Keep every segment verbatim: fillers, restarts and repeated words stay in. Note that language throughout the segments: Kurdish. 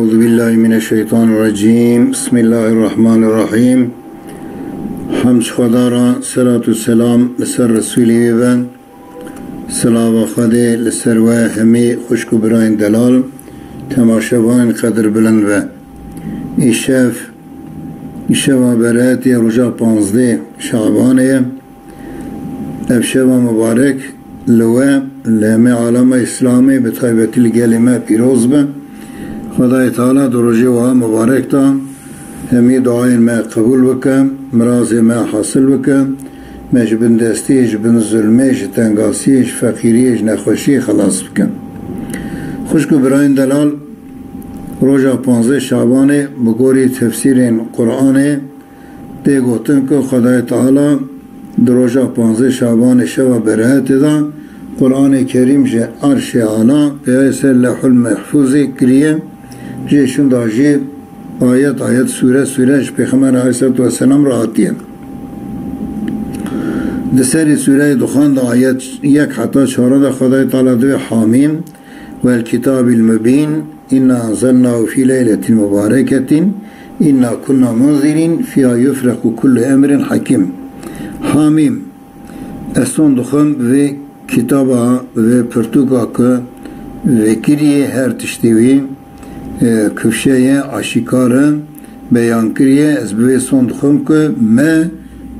Euzu billahi mineşşeytanirracim. Bismillahirrahmanirrahim. Hemd ji Xweda re, selat û selam li ser Resûlê wî be. Silava Xwedê li ser we hemî xwişk û birayên delal, temaşevanên qedirbilind be. Îşev, îşeva bereetê roja panzdeh Şabanê ye. Ev şeva mubarek li we, li hemê alema Îslamê, bi taybetî li gelê me pîroz be. Xwedayê Teala di rojê wiha mubarek de hemî duayên me qebûl bike, mirazê me hasil bike, me ji bindestiyê, ji bin zulmê, ji tengasiyê, ji feqîriyê, ji nexweşiyê xelas bike. Xwişk û birayên delal, roja panzdeh Şabanê bi gorî tefsîrên Qur'anê, tê gotin ku Xwedayê Teala di roja panzdeh Şabanê, şeva bereetê de, Qur'anê Kerîm ji Erşê Ala peyayê ser Lewhul Mehfûzê kiriye. Jê şûnda jî ayet ayet, sûre sûre ji Pêxember aleyhisselatu vesselam re hatiye. Di serê sûreyê Duxan de ayet yek heta çaran de Xwedayê Teala divê Hamîm, Vel kitabil mubîn, inna enzelnahu fî leyletin mubareketin, inna kunna munzirîn, fîha yufrequ kullu emrin hakîm. Hamîm, ez son dixwim vê kitaba, vê pirtûka ku vekiriyê her tiştê wî, e, kifşe ye, aşîkar e, beyan kiriye, ez bi vê son dixwim ku me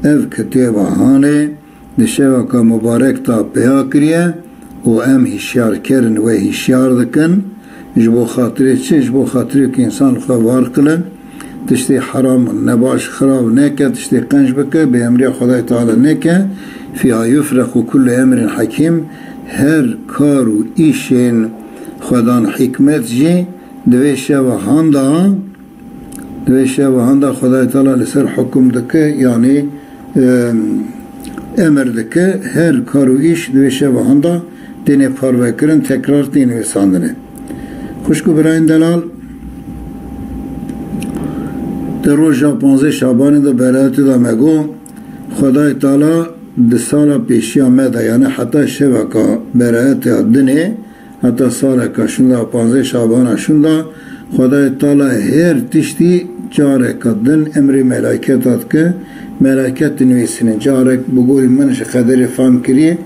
ev kitêba hanê, di şeveka mubarek de peya kiriye û em hişyarker in, we hişyar dikin. Ji bo xatirê çi? Ji bo xatirê ku însan xwe var qile, tiştê heram, nebaş, xirab neke, tiştê qenc bike, bêemriya Xwedayê Teala neke. Fîha yufrequ kullu emrin hakîm, her kar û îşên xwedan hikmet jî di vê şeva handa Di vê şevahan de Xwedayê Teala li ser hukum dike, yanî, em, emir dike, her kar û îş di vê şevahan de têne parvekirin, tekrar tê nivîsandinê. Xwişk û birayên delal, di roja panzdeh Şabanê de bereetê de me got, Xwedayê Teala di sala pêşiya me de, yanî heta şeveka bereetê ya dinê, Heta saleka şûnda, panzdeh Şabana şûnda, Xwedayê Teala her tiştî careka din emrê melayketa dike. Melaiket dinivîsînin. Carek bi gorî min ji qederê fehm kirî,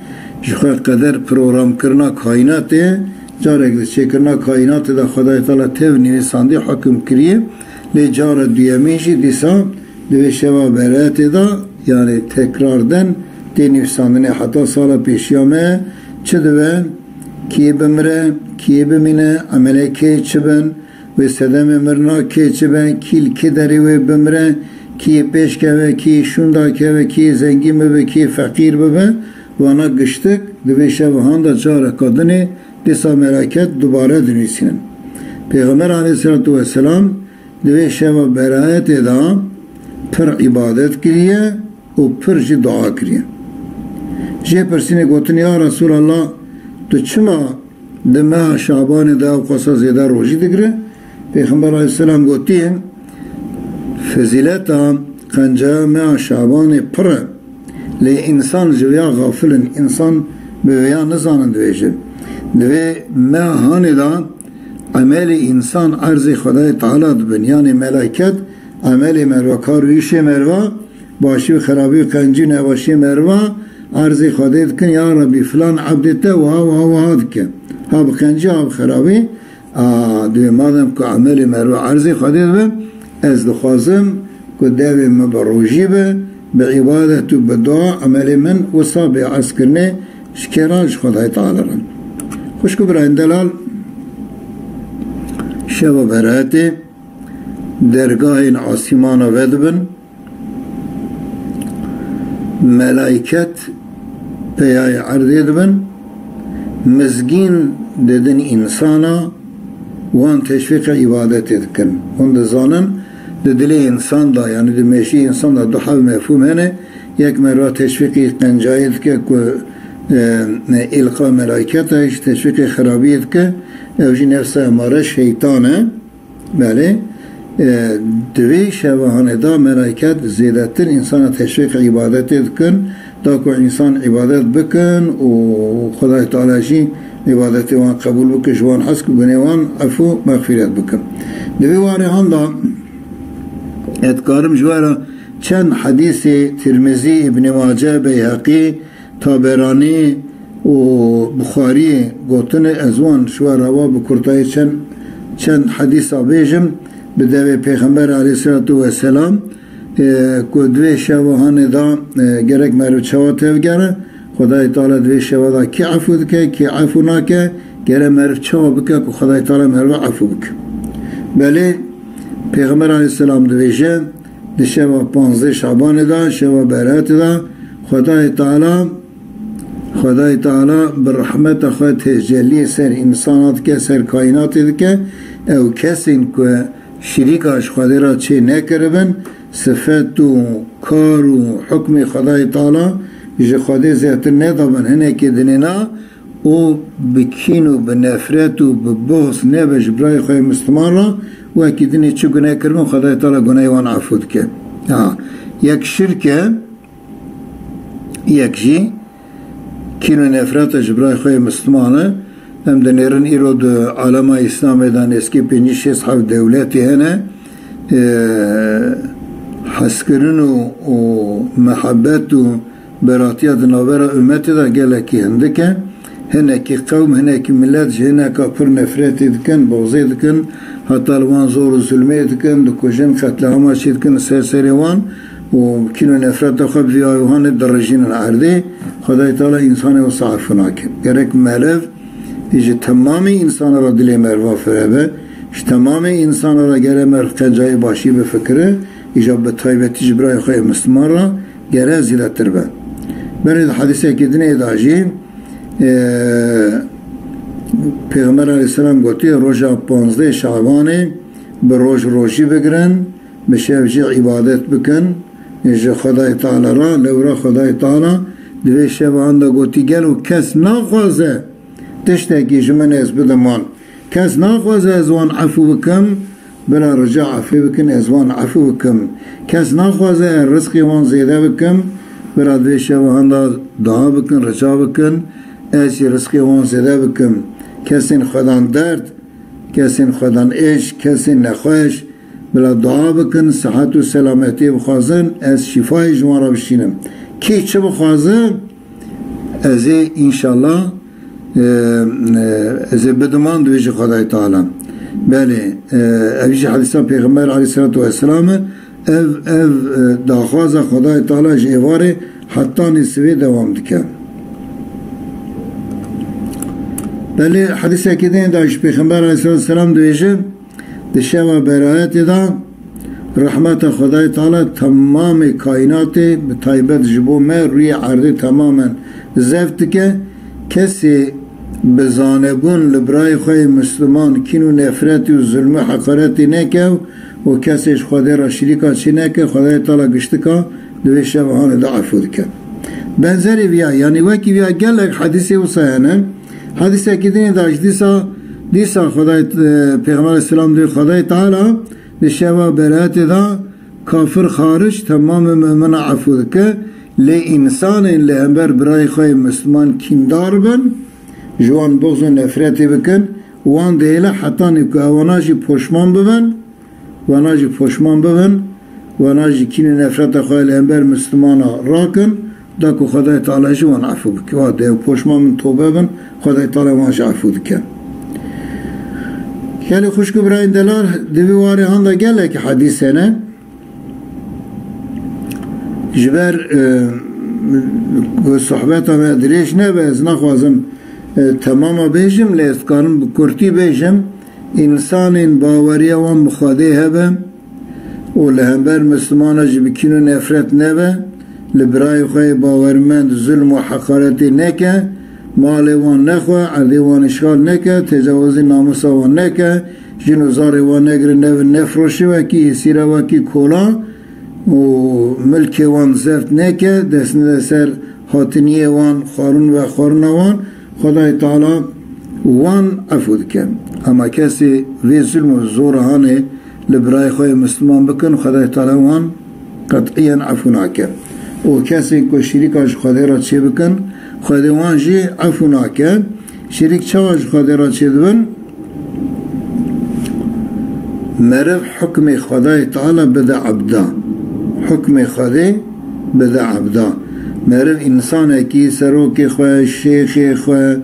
ji xwe qeder programkirina kaînatê, carek di çêkirina kaînatê de Xwedayê Teala tev nivîsandî, hukim kirî. Lê cara duyemîn jî dîsa di vê şeva bereetê de, yanî tekrar den tê nivîsandinê heta sala pêşiya me çi dibe? Kî bimire, kî bimîne, emelê kê çi bin, wê sedemê mirina kê çi be, kî li kê derê wê bimire, kî yê pêş keve, kî yê şûnda keve, kî yê zengîn bibe, kî yê feqîr bibe, vana giştik di vê şevahan de careka dinê dîsa melaiket dubare dinivîsînin. Pêxember aleyhisselatu vesselam di vê şeva berayetê de pir îbadet kiriye û pir jî dua kiriye. Jê pirsînê gotin, Ya Resûlallah, tu çima di meha Şabanê de ew qasa zêde rojî digire? Pêxember aleyhisselam gotiye, Fezîleta qencaya meha Şabanê pir e, lê însan ji vêya xafil in, însan bi vêya nizanin dibêjin. Di vê meha hanê de emelê însan erzê Xwedayê Teala dibin, yanî melaiket emelê merva, kar û îşê merva, başî û xerabî û qencî û nebaşiyê merva erzê Xwedê dikin, Ya Rebî, filan ebdê te wiha, wiha, wiha dike. Ha bi qencî, ha bi xerabî, a, divê madem ku emelê merva erzê Xwedê dibe, ez dixwazim ku devê min bi rojî be, bi îbadet û bi dua emelê min wisa bê erzkirinê ji kê re, ji Xwedayê Teala re. Xwişk û birayên delal, şeva bereetê dergahên asîmana vedibin, Melaiket peyayê erdê dibin, mizgîn didin însana, wan teşvîqê îbadetê dikin. Hûn dizanin, di dilê însan de, yanî di mêşî însan de du heb mefhûm hene. Yek merva teşvîqî qencayê dike ku, e, îlqa melaiketa, ji teşvîqê xirabiyê dike, ew jî nefsa emare, şeytan e. Belê, e, di vê şevahanê de melaiket zêdetir însana teşvîq îbadetê dikin, da ku însan îbadet bikin û Xwedayê Teala jî îbadetê wan qebûl bike, ji wan hez ku gunê wan efû mexfîret bikin. Di vê warê han de ez dikarim ji we re çend hedîsê Tirmizî, Îbnî Mace, Beyheqî, Taberanî û Buxarî gotine, ez wan ji we re wa bi kurtayî çend, çend hedîsa bêjim bi devê Pêxember aleyhisselatu vesselam, e, ku di vê şeva hanê de, e, gerek meriv çawa tevgere, Xwedayê Teala di vê şeva de kî efû dike, kî efû nake, gere meriv çawa bike ku Xwedayê Teala meriva efû bike. Belê, Pêxember aleyhisselam dibêje, di şeva panzdeh Şabanê de, şeva Beratê de, Xwedayê Teala, Xwedayê Teala bi rehmeta xwe tecelliyê ser însana dike, ser kaînatê dike, ew kesên ku şirîka ji Xwedê re çê nekiribin, sifet û kar û hukmê Xwedayê Teala ji Xwedê zêtir nedabin hinekê dinê na û bi kîn û bi nefret û bi buxz nebe ji birayê xwe yê Misliman re, wekî dinê çi guneh kiribin, Xwedayê Teala gunehê wan efû dike. Ha, yek şirk e, yek jî kîn û nefret e ji birayê xwe yê Misliman e. Em dinêrin îro di alema Îslamê de nêzkî pêncî şêst heft dewletê hene. Ee, hezkirin û, û mehebet û beratiya di navbera ummetê de gelekî hindik e. Hinekî qewm, hinekî milet ji hineka pir nefretê dikin, bozê dikin. Heta li wan zor û zulmê dikin, dikujin, qetlîama çê dikin li ser serê wan û kîn û nefreta xwe bi vî ayûhanê dirijînin erdê. Xwedayê Teala însanê wisa efû nake. Gerek meriv ji temamê însana re dilê meriva firebe. Ji temamê însana re gere meriv qencayê başî bifikire. Îja bi taybetî ji birayê xwe yê Misliman re gere zêdetir be. Berê di hedîsekî dinê de jî, e, Pêxember aleyhisselam gotiye, roja panzdeh Şabanê bi roj rojî bigirin, bi şev jî îbadet bikin ji Xwedayê Teala re. Lewra Xwedayê Teala di vê şevan de gotî, gelo kes naxwaze tiştekî ji min ez bidim wan, kes naxwaze ez wan efû bikim, bila rica efê bikin, ez wan efû bikim. Kes naxwaze ez rizqê wan zêde bikim, bila di vê şevan de dua bikin, rica bikin, ez jî rizqê wan zêde bikim. Kesên xwedan derd, kesên xwedan êş, kesên nexweş, bila dua bikin, sihet û selametiyê bixwazin, ez şîfayê ji wan re bişînim. Kî çi bixwaze, ez ê înşallah, e, e, ez ê bidim wan, dibêje Xwedayê Teala. Belê, e, ev jî hedîsa Pêxember aleyhisselatu vesselam e. Ev, ev, e, daxwaza Xwedayê Teala ji êvarê hetanî sivê dewam dike. Belê, hedîsekî din de jî Pêxember aleyhisselatu vesselam dibêje, di şeva berayetê de rehmeta Xwedayê Teala temamê kaînatê, bi taybet ji bo me, rûyê erdê temamen zeft dike. Kesê bi zanebûn li birayê xwe yê Misliman kîn û nefretî û zulmî û heqaretî neke û kesê ji Xwedê re şirîka çê neke, Xwedayê Teala giştika di vê şeva hanê de efû dike. Benzerî viya, yanî wekî viya gelek hedîsê wisa hene. Hedîsekî dinê de jî dîsa, dîsa Xwedayê, e, Pêxember aleyhisselam dibê Xwedayê Teala di şeva beratê de kafir xaric temamê mumina efû dike. Lê însanên li hember birayê xwe yê Misliman kîndar bin, ji wan buxz û nefretê bikin, wan dihêle hetanî ku ewana jî poşman bibin, wana jî poşman bibin, wana jî kîn û nefreta xwe li hember Mislimana rakin, da ku Xwedayê Teala jî wan efû bike. Wa de ew poşman bin, tobe bin, Xwedayê Teala wan jî efû dike. Gelê xwişk û birayên delal, di vî warê han de gelek hedîs hene. Ji ber, e, ku sohbeta me dirêj nebe, ez naxwazim, e, temama bêjim, lê ez dikarim bi kurtî bêjim, însanên baweriya wan bi Xwedê hebe û li hember Mislimana jî bi kîn û nefret nebe, li birayê xwe yê bawermend zulm û heqaretê neke, malê wan nexwe, erdê wan îşxal neke, tecawizî namûsa wan neke, jin û zarê wan negire, nevin nefroşe wekî hêsîra, wekî kola û milkê wan zeft neke, dest nede ser hatiniyê wan, xwarûn ve xwarûna wan, Xwedayê Teala wan efû dike. Ama kesê vê zulm û zora hanê li birayê xwe yê Misliman bikin, Xwedayê Teala wan qet'iyen efû nake. Û kesên ku şirîka ji Xwedê re çêbikin, Xwedê wan jî efû nake. Şirîk çawa ji Xwedê re çêdibin? Meriv hukmê Xwedayê Teala bide ebda. Hukmê Xwedê bide ebda. Meriv însanekî, serokê xwe, şêxê xwe,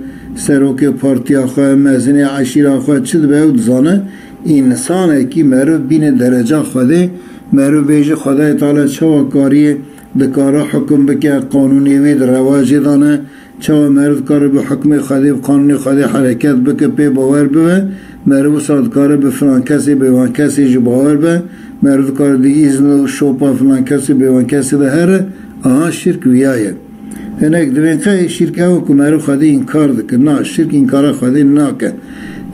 serokê partiya xwe, mezinê eşîra xwe çi dibe ew dizane. Însanekî meriv bîne dereca Xwedê, meriv bêje Xwedayê Teala çawa kariyê dikare hukum bike, qanûnê wî di rewajê de ne, çawa meriv dikare bi hukmê Xwedê, bi qanûnê Xwedê hereket bike, pê bawer bibe, meriv wisa dikare bi filan kesê, bi wan kesê jî bawer be, meriv dikare di îzn û şopa filan kesê, bi wan kesê de here, aha şirk wiya ye. Hinek dibên qey şirk ew ku meriv Xwedê înkar dike. Na, şirk înkara Xwedê nake.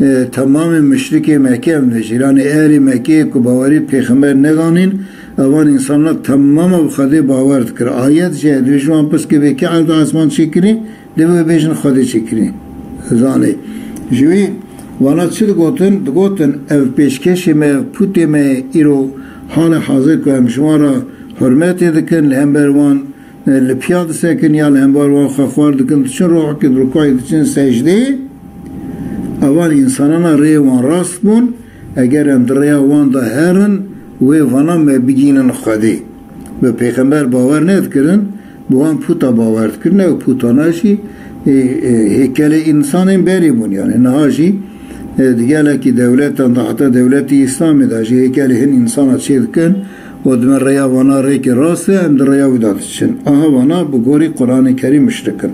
E, temamê muşrikê Mekke em dibêjin. Yanî ehlê Mekkeyê ku bawerî pêxember nedanîn, evan însana temama bi Xwedê bawer dikir. Ayet jî dibêjin wan pirs ke bê kê erd û esman çêkirî, dê wê bêjin Xwedê çêkirî. Zanê. Ji wî vana çi digotin? Digotin ev pêşkêşê me, ev pûtê me îro halê hazir ku em ji wan re hurmetê dikin, li hember wan e, li piya disekin ya li hember wan xwe xwar dikin, diçin rokê, bi rukûyê diçin secdeyê. Evan însanana rêyê wan rast bûn, eger em di rêya wan de herin, wê vana me bigînin Xwedê. Bi pêxember bawer nedikirin, bi wan puta bawer dikirin, ew putana jî, e, e, hêkelê însanên berê bûn, yani niha jî, e, di gelekî dewletan de, heta dewletî Îslamê de jî hêkelê hin însana çê dikin, û dibin rêya vana rêkê rast e, em di rêya wî de diçin. Aha vana bi gorî Quranê Kerîm muşrik in.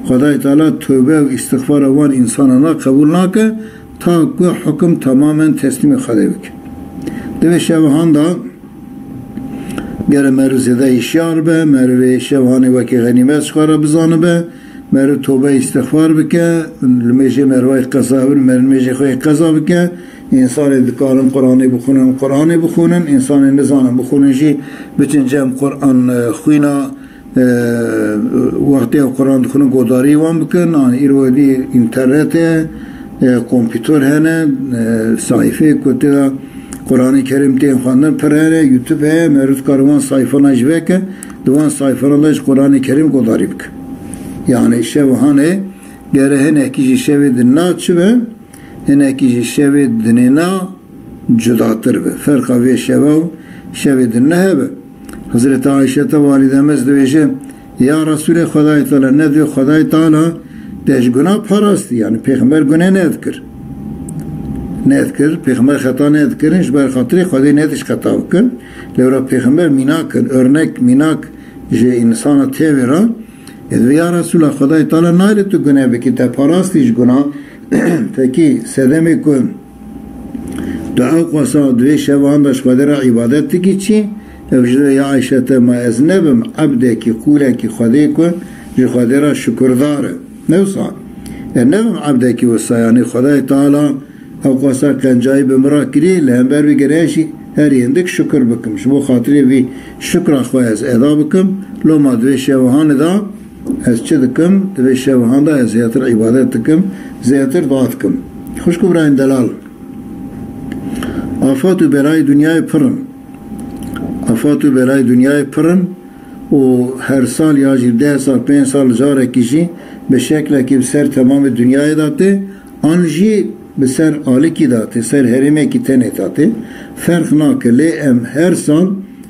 Xwedayê Teala tewbe û îstixfara wan însanana qebûl nake, ta ku hukum tamamen teslîmê Xwedê bike. Di vê şevehan de gere meriv zêde hişyar be, merivê şevehanê wekî xenîmet ji xwe re bizanibe, meriv tobe îstixfar bike, limêjê merivayê qeza bin, meriv limêjê xwe yê qeza bike, însanê dikarin Quranê bixwînin, Quranê bixwînin, însanê nizanin bixwînin jî biçin cem Quran, e, xwîna, e, wextê ew Quran dixwînin godarî wan bikin. An îro dî înternet heye, e, kompîtor hene, e, sayfê ku tê de Quranê Kerîm tên xwendin pir hene, YouTube heye, meriv dikare wan sayfana jî veke, di wan sayfana de ji Quranê Kerîm godarî bike. Yani şevehanê gere hinekî jî şevê dinna çi be, hinekî jî şevê dinêna cudatir be. Ferqa vê şeve û şevê dinne hebe. Hezreti Ayşete valîdemiz dibêje, Ya Resûlê Xwedayê Teala, ne divê Xwedayê Teala te ji guna parastî, yani pêxember gune nedikir. Nedikir, pêxember xeta nedikirin, ji ber xatirê Xwedê nedişt xeta bikin. Lewra pêxember mînak in, örnek, mînak ji însana tevê re. Ê divê ya Resûla Xwedayê Teala nayê tu gune bikî, te parastî ji guna. Pekî sedemê ku tu ew qasa di vê şevan de ji Xwedê re îbadet dikî çi? Ev ji ya Ayşete ma ez nebim ebdekî, qûlekî Xwedê ku ji Xwedê re şukurdar e. Ne wisa? Ez nebim ebdekî wisa, yanî Xwedayê Teala ew qasa qencayî bi min re kirî, li hember vî gere jî herî hindik şukir bikim. Ji bo xatirê vî şukra xwe ez eda bikim. Loma di vê şevehanê de ez çi dikim? Di vê şevehan de ez zêdetir îbadet dikim, zêdetir dua dikim. Xwişk û birayên delal, afat û belayê dinyayê pir in. Afat û belayê dinyayê pir in û her sal ya jî deh sal, pênc sal carekî jî bi şeklekî bi ser temamê dinyayê de tê, an jî bi ser alikî de tê, ser herêmekî tenê de tê. Ferq nake, lê em her sal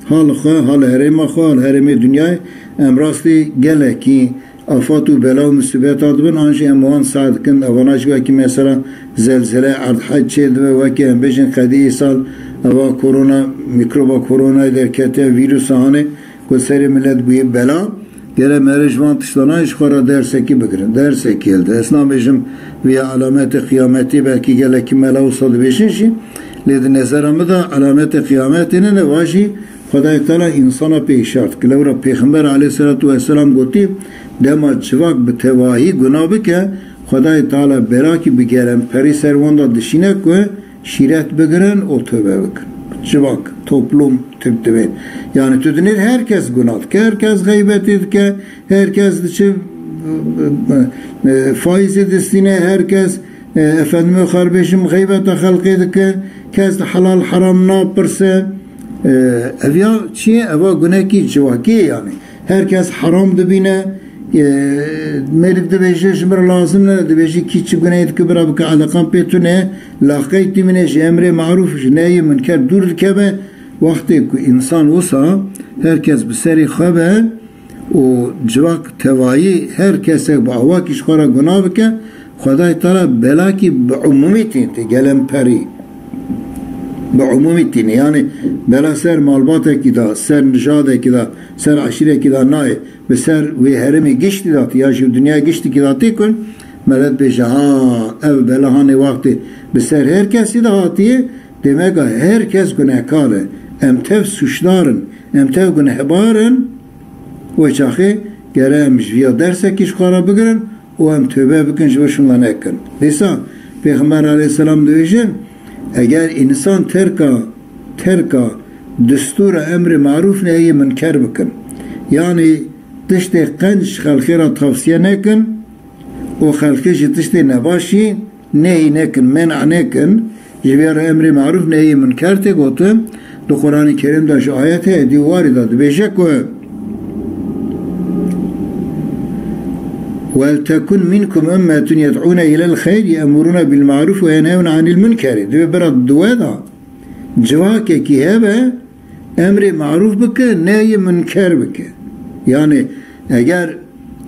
hal xwe, hal herêma xwe, hal herêmê dinyayê em rastî gelekî afat û bela û musîbeta dibin, an jî em wan seh dikin. Evana jî wekî mesela zelzele, erdhej çê dibe, wekî em bêjin qedî îsal eva korona, mîkroba koronayê derketiye, vîrusa hanê ku serê milet bûye bela. Gere meriv ji van tiştana ji xwe re dersekî bigirin. Dersekî hilde. Ez nabêjim vêya alametê qiyametê, belkî gelekî mela wisa dibêjin jî. Lê di nezera min de alametê qiyametê ne, ne va jî Xwedayê Teala însana pê îşar dike. Lewra Pêxember aleyhisselatu vesselam gotî, dema civak bi tevahî guna bike, Xwedayê Teala berakî bi gelemperî ser wan de dişîne ku şîret bigirin û tövbe bikin. Civak, toplum, tip divê. Yani tu dinêr her kes guna dike, her kes xeybetê dike, her kes diçe, e, e, faîzê distîne, her kes, e, efendime xwe bêjim, xeybeta xelkê dike, kes di helal heram napirse. E, ev ya çi ye? Eva gunekî civakî ye yani. Her kes heram dibîne, E, Mêrik dibêje, ji min re lazim ne, dibêje, kî çi gunehê dike, bira bike, eleqan pê tune, laqey tîmine ji emrê marûf, ji nehyê minker dûr dikeve. Wextê ku însan wisa her kes bi serê xwe be û civak tevayî her kesek bi awakî ji xwe re gunah bike, Xwedayê Teala belakî bi umûmî tîne, gelem perî. Bi umûmî tîne. Yanî bela ser malbatekî de, ser nijadekî de, ser eşîrekî de nayê. Bi ser wê herêmê giştî de tê ya jî dinyaya giştîkî de tê ku milet bêje, ha, ev bela hanê wextê bi ser her kesî de hatiye, demeka her kes gunehkar e. Em tev sûcdar in, em tev gunehbar in. Wê çaxê gere em ji viya dersekî ji xwe re bigirin û em tewbe bikin, ji vir şûnde nekin. Dîsa Pêxember aleyhisselam dibêje, eger însan terka, terka distûra emrê marûf nehyê minker bikin, yanî tiştê qenc xelkê re tavsiye nekin û xelkê ji tiştê nebaşî nehyî nekin, men'a nekin, ji vê re emrê marûf nehyê minker tê gotin. Di Qur'anê Kerîm de ji ayet heye, dî warî de dibêje ku, "Weltekun minkum ummetun yed'ûne ilel xeyr, ye'murûne bil marûf ve yenhewne anil munkerî." Divê bira di we de civakekî hebe, emrê marûf bike, nehyê minker bike. Yanî eger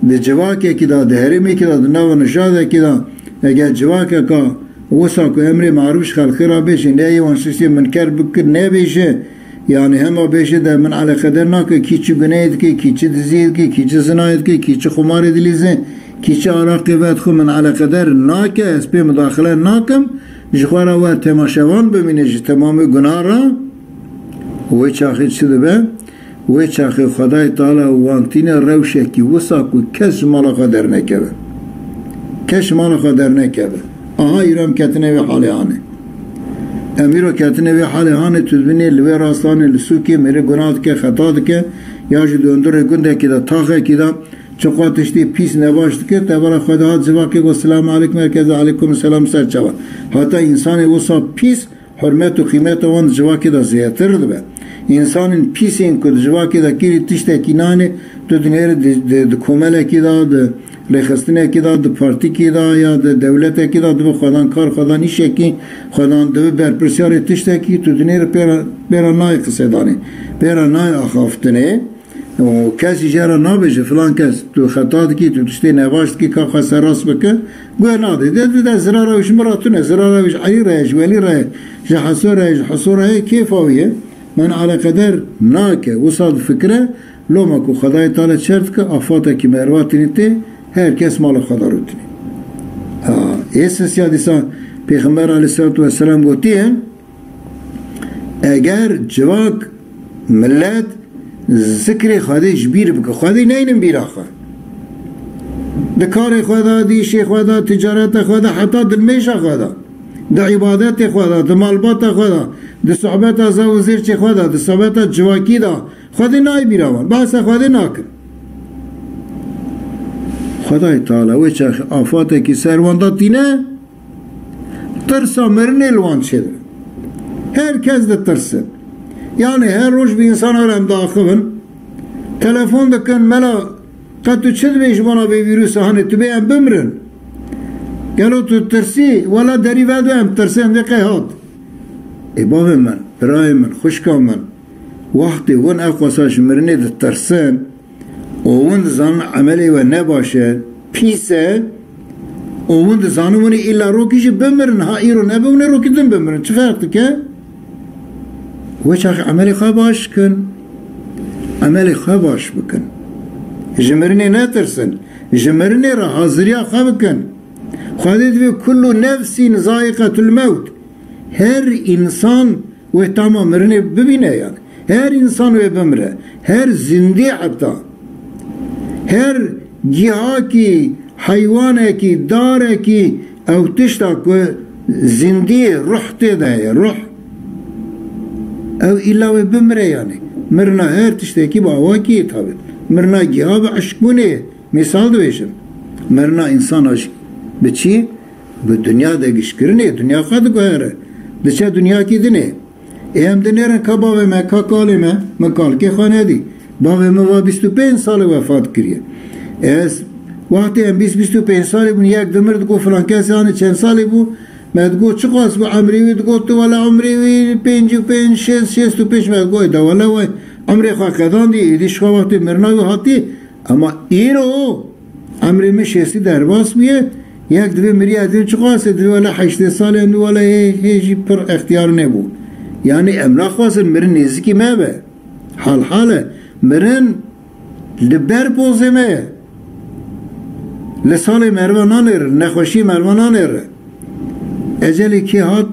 di civakekî de, di herêmekî de, di nava nijadekî de, eger civakeka wisa ku emrê marûf ji xelkê re bêje, nehyê wan tiştê minker bike nebêje, yanî hema bêje de min eleqeder nake, kî çi gunehê dike, kî çi diziyê dike, kî çi zinayê dike, kî çi xumarê dilîze, kî çi araqê vedixwe, min eleqeder nake, ez pê mudaxile nakim, ji xwe re wer temaşevan bimîne ji temamê gunah re, wê çaxê çi dibe? Wê çaxê Xwedayê Teala wan tîne rewşekî wisa ku kes ji mala xwe dernekeve. Kes ji mala xwe dernekeve. Aha, îro em ketine vê halê hanê. Em îro ketine vê halê hanê, tu dibînî li wê rastanê, li sûkê mêrê gunah dike, xeta dike, ya jî di hundirê gundekî de, taxekî de, çiqa tiştê pîs nebaş dike, tevera xwe dihat civakê got, "Selamu aleykum", herkes de, "Aleykum selam", ser çava. Heta însanê wisa pîs, hurmet û qîmeta wan di civakê de zêdetir dibe. Însanên pîsên ku di civakê de kîrî tiştekî nayne, tu dinêrî di, di, di komelekî de, di rêxistinekî de, di partîkî de ya di dewletekî de, dibe xwedan kar, xwedan îşekî, xwedan dibe berpirsiyarê tiştekî, tu dinêrî pê re, pê re nayê qisedanê, pê re nayê axaftinê. Û kesî jê re nabêje, filan kes, tu xeta dikî, tu tiştê nebaş dikî, ka xwe serrast bike, guh nadê. Dê dide zirara wî ji min re tune, zirara wî ji Elî re ye, ji Welî re ye, ji Heso re ye, ji Heso re ye, kêfa wî ye. Min eleqeder nake, wisa difikire, loma ku Xwedayê Teala çer dike, afatekî merva tînî tê, her kes mala xwe de rûtinî. Ha, ê sisiya dîsa Pêxember aleyhissalatu vesselam gotiye, Eger civak, milet zikrê Xwedê ji bîr bike, Xwedê neynin bîra xwe. Di karê xwe de, di îşê xwe de, ticareta xwe de, heta di nimêja xwe de, di îbadetê xwe de, di malbata xwe de, di sohbeta zav û zêrçê xwe de, di sohbeta civakî de, Xwedê nayê bîra wan. Behsa Xwedê nakin. Xwedayê Teala wê çaxê afatekî ser wan de tîne, Tirsa mirinê li wan çêdibe. Her kes ditirsin. Yanî her roj bi însana re em diaxivin. Telefon dikin, mela, qe tu çi dibê ji bona vê vîrusa hanê, tu bê em bimirin? Gelo tu tirsî? Wela derî vedo, em tirsin, em dê qey hat. Ê bavê min, birayê min, xwişka min, wextê hûn ew qasa ji mirinê ditirsin, û hûn dizanin emelê we ne baş e, pîs e, û hûn dizanin hûn ê îlla rokî jî bimirin, ha îro nebe hûn ê rokî din bimirin. Çi ferq dike? Wê çaxê emelê xwe baş kin. Emelê xwe baş bikin. Ji mirinê netirsin. Ji mirinê re haziriya xwe bikin. Xwedê divê kullu nefsîn zaiqetul mewt. Her însan wê tama mirinê bibîne, yanî her însan wê bimire, her zindî heta, her gihakî, heywanekî, darekî, ew tişta ku zindiyê, ruh tê de ye, ruh, ew îlla wê bimire, yanî mirina her tiştekî bi awakî ye tabi. Mirina giha bi eşkbûnê ye. Mîsal dibêjim, mirina însana jî bi çi? Bi dinya de giştkirinê, dinya xwe diguhere. Diçe dinyakî dinê. Ê em dinêrin ka bavê me, ka kalê me, min kalkê xwe nedî. Bavê min va bîst û pênc salê wefat kiriye. Ez, wextê em bîst, bîst û pênc salî bûn, yek dimir, digot, filan kes, yanî çend salî bû, me digot, çiqas bû emrê wî, digot, tu wele emrê wî pêncî û pênc, şêst, şêst û pênc, me digot, de wele we emrê xwe qedandî, êdî ji xwe wextê mirina wî hatî, ema îro emrê min şêstî derbas bûye, yek divê miriye, divê çiqas e, divê wele heştê salê, em divê wele hê, hê jî pir extiyar nebû. Yanî em naxwazin mirin nêzikî me be. Hal hal e. Mirin li ber pozê me ye. Li salê merva nanêre, li nexweşiyê merva nanêre. Ecelê kê hat,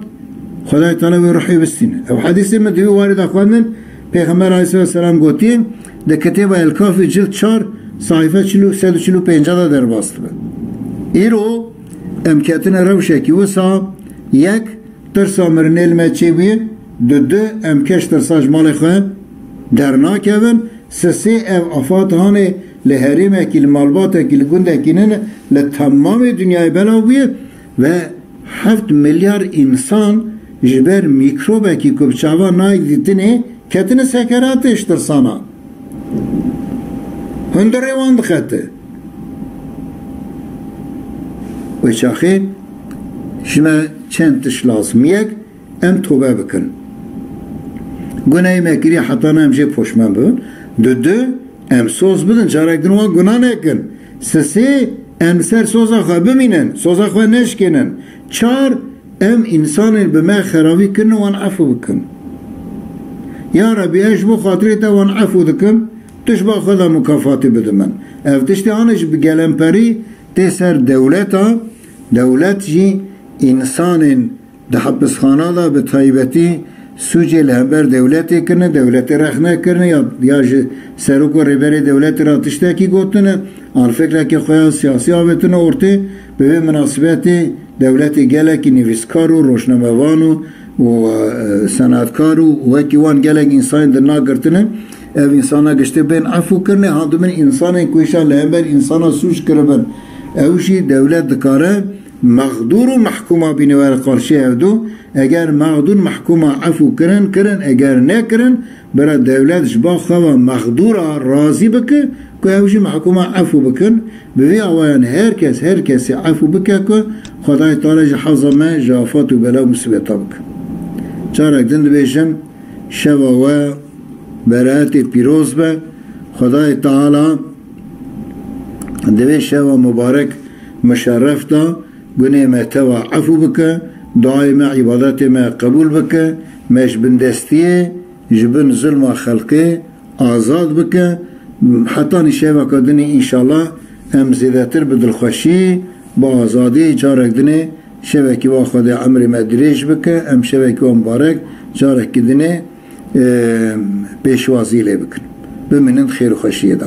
Xwedayê Teala wê ruhê bistîne. Ev hedîsê min divê warê de xwendin, Pêxember aleyhisselatu vesselam gotiye, di kitêba El Kafî cild çar, sayfe çil û, sed û çil û pênc de derbas dibe. Îro em ketine rewşekî wisa, yek, tirsa mirinê li me çêbûye, du, du, em kes tirsa ji malê xwe dernakevin, sisê, ev afat hanê li herêmekî, li malbatekî, li gundekî nine, li temamê dinyayê belav bûye ve heft milyar însan ji ber mîkrobekî ku bi çavan nayê dîtinê, ketine sekeratê ji tirsana. Hundirê wan dixete. Wê çaxê ji me çend tişt lazim. Yek, em tobe bikin. Gunehê me kiriye, heta niha em jê poşmen bibin. Du, du, em soz bidin, carek din wan gunah nekin. Sisê, em li ser soza xwe bimînin, soza xwe neşkênin. Çar, em însanên bi me xeravî kirine wan efû bikin. Ya Rebî, ez ji bo xatirê te wan efû dikim, tu ji ba xwe de mukafatê bide min. Ev tiştê hanê ji bi gelemperî tê ser dewleta, dewlet jî însanên di hepisxana de bi taybetî sûcê li hember dewletê kirine, dewletê rexne kirine ya, ya ji serok û rêberê dewletê re tiştekî gotine, an fikrekê xwe ya siyasî avêtine ortê, bi vê minasibetê dewletê gelekî nivîskar û rojnamevan û, û, e, senatkar û wekî wan gelek însanên di nagirtine, ev însana giştê bên efû kirine, handimin însanên ku îşan li hember însana sûc kiribin, ew jî dewlet dikare mexdûr û mehkûma bîne were qarşî hevdu. Eger mexdûr mehkûma efû kirin, kirin, eger nekirin, bira dewlet ji ba xwe ve mexdûra razî bike ku ew jî mehkûma efû bikin. Bi vî awayan her kes her kesî efû bike ku Xwedayê Teala ji heza me ji afat û bela û musîbeta bike. Carek din dibêjim, şeva we bereetê pîroz be. Xwedayê Teala di vê şeva mubarek muşerref de gunê me teva efû bike, duayê me, îbadetê me qebûl bike, me ji bindestiyê, ji bin zulma xelkê azad bike. Hetanî şeveka dinê înşallah em zêdetir bi dilxweşî, bi azadî carek dinê şevekî wa Xwedê emrê me dirêj bike, em şevekî wa mubarek carekî dinê, e, pêşwazî lê bikin. Bimînin xêr û xweşiyê de.